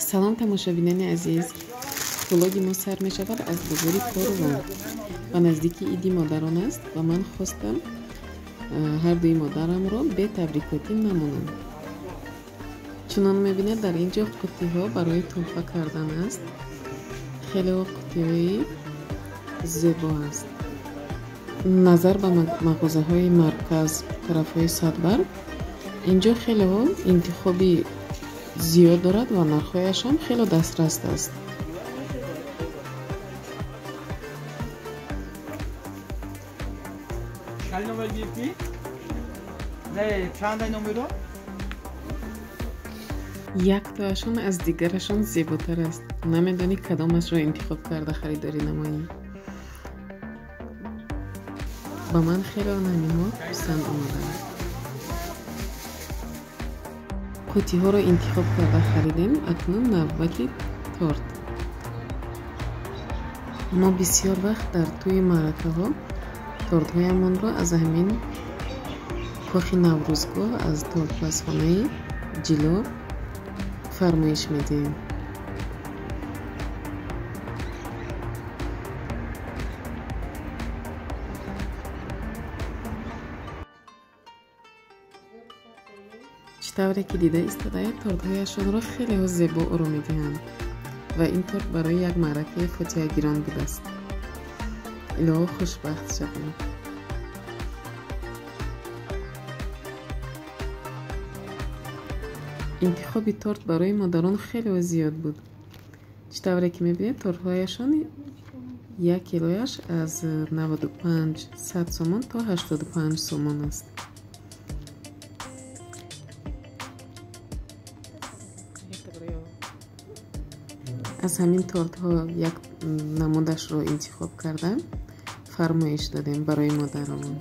Салом, тамошобинони азиз. Влоги мо сар мешавад аз бозори Корвон ва наздики Иди модарон аст ва ман хостам ҳардуи модарамро бе табрикотӣ намонам. Чунон мебинед, дар ин ҷо қуттиҳо барои тӯҳфа кардан аст. Хеле қуттиҳои зебо аст. Назар ба мағозаҳои марказ тарафҳои Садбарг, инҷо хелеҳо интихоби зиёд дорад ва нархҳояшам хеле дастрас аст. Чанд номер гирифтӣ? Не, чандай номеро? Яктоашон аз дигарашон зеботар аст. Намедонӣ кадомашро интихоб карда харидорӣ намоӣ. Ба ман хеле ҳаминҳо писанд омаданд. Қуттиҳоро интихоб карда харидем, акнун навбати торт. Мо бисёр вақт дар тӯи маъракаҳо тортҳоямонро аз ҳамин кохи Наврӯзгоҳ, аз тортпазхонаи Ҷило фармоиш медиҳем. Чӣ тавре ки дида истодаед, тортҳояшонро хеле зебо оро медиҳанд ва ин торт барои як маъракаи фотиҳагирон будааст. Илоҳо хушбахт шавем. Интихоби торт барои модарон хеле зиёд буд. Чӣ тавре ки мебинед, тортҳояшон як килояш аз 95-100 сомон то 85 сомон аст. Аз ҳамин тортҳо як намудашро интихоб кардам, фармоиш додем барои модарамон.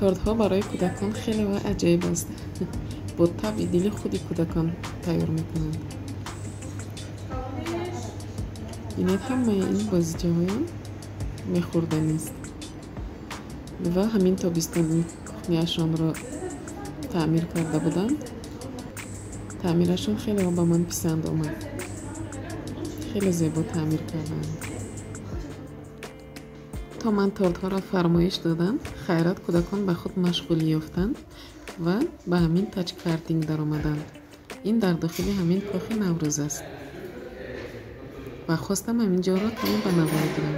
Тортҳо барои кӯдакон хеле аҷоиб аст. Бо табъи дили худи кӯдакон тайёр мекунанд. Бинед, ҳамаи ин бозичаҳоям мехӯрданист ва ҳамин тобистон кухняшонро таъмир карда буданд. Таъмирашон хеле ба ман писанд омад. Хеле зебо таъмир карданд. То ман тортҳоро фармоиш додам, хайрат кӯдакон ба худ машғулӣ ёфтанд ва ба ҳамин тачкартинг даромаданд. Ин дар дохили ҳамин кохи Наврӯз аст ва хостам ҳамин ҷоро каме ба навор гирам.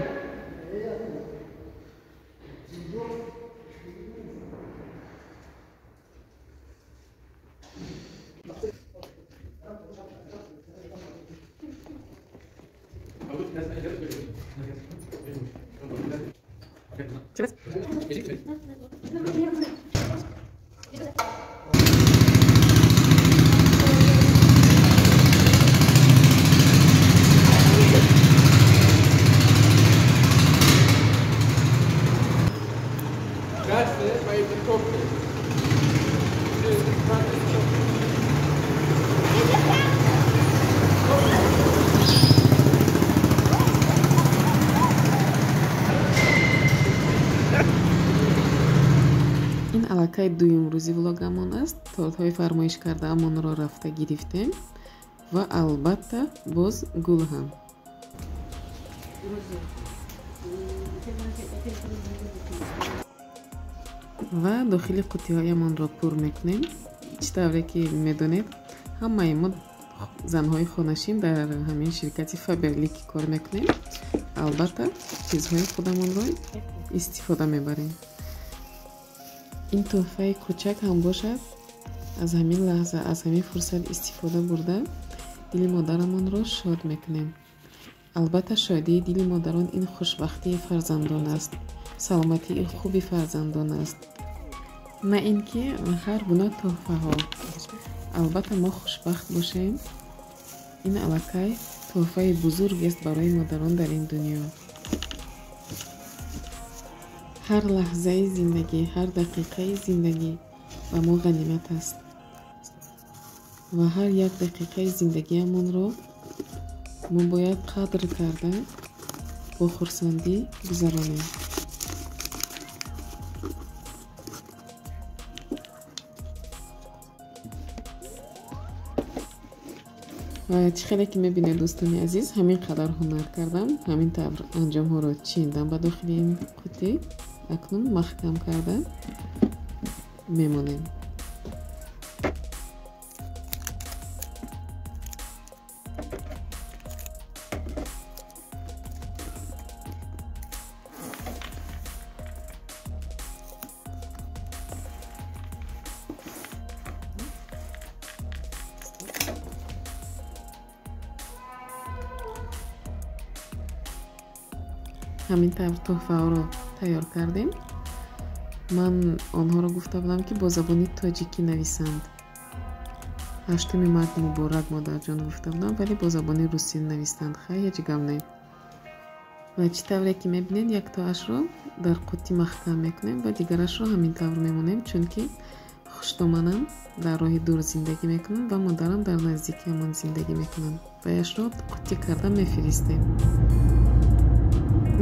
Ин аллакай дуюм рӯзи влогамон аст. Тортҳои фармоиш кардаамонро рафта гирифтем ва албатта боз гул ҳам. Ва дохили қуттиҳоямонро пур мекунем. Чӣ тавре ки медонед, ҳамаи мо занҳои хонашин дар ҳамин ширкати Фаберлик кор мекунем. Албатта чизҳои худамонро истифода мебарем. Ин тӯҳфаи кӯчак ҳам бошад, аз ҳамин лаҳза, аз ҳамин фурсат истифода бурда дили модарамонро шод мекунем. Албатта шодии дили модарон ин хушбахтии фарзандон аст, саломатии хуби фарзандон аст, на ин ки ҳар гуна тӯҳфаҳо. Албатта мо хушбахт бошем, ин аллакай тӯҳфаи бузургест барои модарон дар ин дунё. Ҳар лаҳзаи зиндагӣ, ҳар дақиқаи зиндагӣ ба мо ғанимат аст ва ҳар як дақиқаи зиндагиамонро мо бояд қадр карда бо хурсандӣ гузаронем. Ва чӣ хеле ки мебинед, дӯстони азиз, ҳамин қадар ҳунар кардам, ҳамин тавр анҷомҳоро чиндам ба дохили ин қуттӣ. Акнун маҳкам карда мемонем. Ҳамин тавр тӯҳфаҳоро тайёр кардем. Ман онҳоро гуфта будам, ки бо забони тоҷикӣ нависанд. 8 март муборак, модарҷон, гуфта будам, вале бо забони русӣ навистанд. Хай, ҳеҷ гап не. Ва чӣ тавре ки мебинед, яктоашро дар қуттӣ маҳкам мекунем ва дигарашро ҳамин тавр мемонем, чунки хуштоманам дар роҳи дур зиндагӣ мекунам ва модарам дар наздикиамон зиндагӣ мекунанд. Ваяшро қуттӣ карда мефиристем.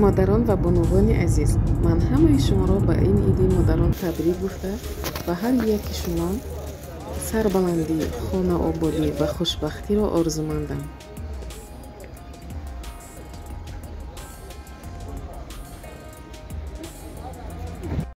Модарон ва бонувони азиз, ман ҳамаи шуморо ба ин иди модарон табрик гуфта ва ҳар яки шумо сарбаландӣ, хонаободӣ ва хушбахтиро орзумандам.